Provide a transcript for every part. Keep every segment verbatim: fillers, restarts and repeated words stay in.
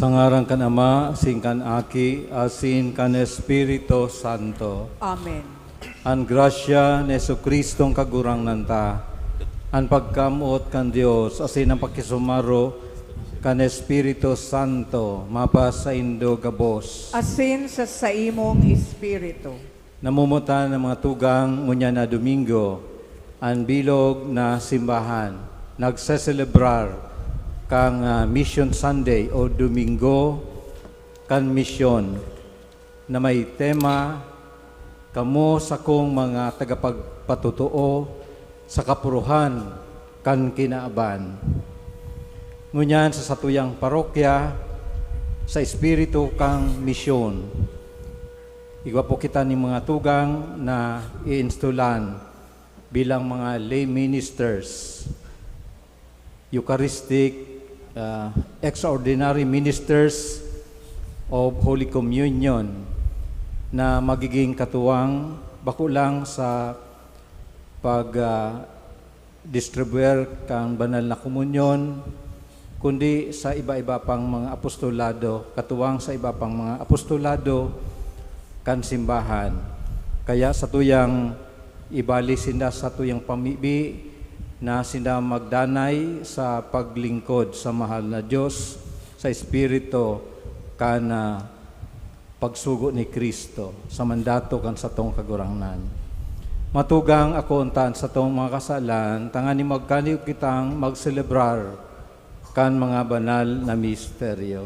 Sa ngaran kan Ama, asin kan Aki, asin kan Espiritu Santo. Amen. An grasya ni Jesu-Cristong Kagurangnan ta, an pagkamot kan Dios, asin an pakisumaro kan Espiritu Santo, mapasaindo gabos. Asin sa saimong espiritu. Namumutan an mga tugang ngunyan na Domingo, an bilog na simbahan nagseselebrar kan, ah, Mission Sunday o Domingo kan Misyon, na may tema, "Kamo sakong mga tagapagpatotoo sa kapuruhan kan kinaban." Ngunyan sa satuyang parokya, sa espiritu kan misyon, igwa po kita nin mga tugang na iinstolan bilang mga lay ministers, Eucharistic, ah, extraordinary ministers of Holy Communion, na magiging katuwang bako lang sa pag, ah, distribuer kan banal na komunyon, kundi sa iba-iba pang mga apostolado, katuwang sa iba pang mga apostolado kan simbahan. Kaya satuyang ibali sinda satuyang pamibi na sinda magdanay sa paglingkod sa mahal na Dios sa Espiritu kan, ah, pagsugo ni Cristo sa mandato kan satong Kagurangnan. Matugang ako unta an satong mga kasalan, tanganing magkaniog kitang magselebrar kan mga banal na misteryo.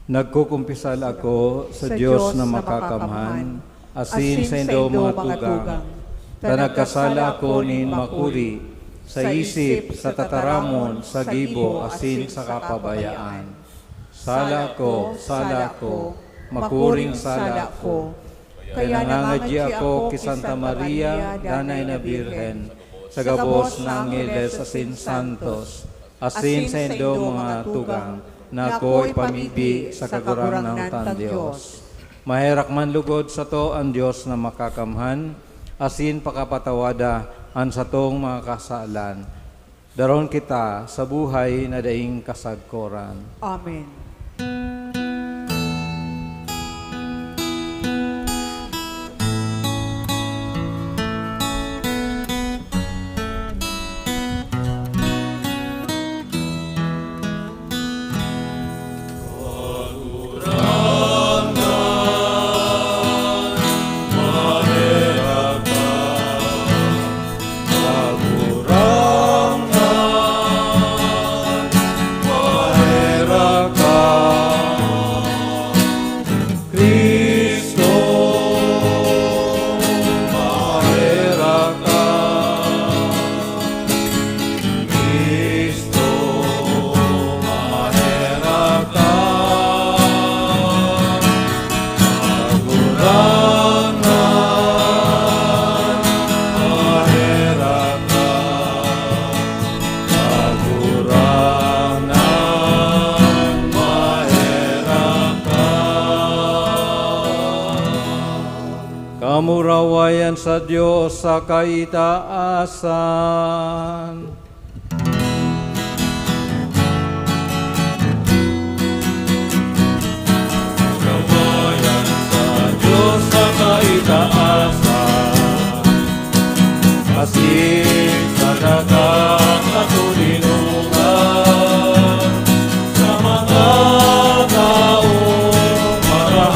Nagkukumpisal ako sa Dios na makakamhan, asin saindo mga tugang, ta nagkasala ako nin makuri, sa isip, sa tataramon, sa gibo, asin sa kapabayaan. Sala ako, sala ako, makuring sala ako. Kaya nangangadyi ako ki Santa Maria, Danay na Birhen, sa gabos na angheles asin santos, asin saindo mga tugang, na ako'y pamibi sa Kagurangnan tang Dios. Maherak man lugod sato an Dios na makakamhan, asin pakapatawada an satong mga kasalan. Daron kita sa buhay na daing kasagkoran. Amen. Cristo, maherak ka. Cristo, maherak ka. Kagurangnan, maherak ka. Kagurangnan, maherak ka. Kamurawayan sa Dios sa kaitaasan. Kamurawayan sa Dios sa kaitaasan. Asin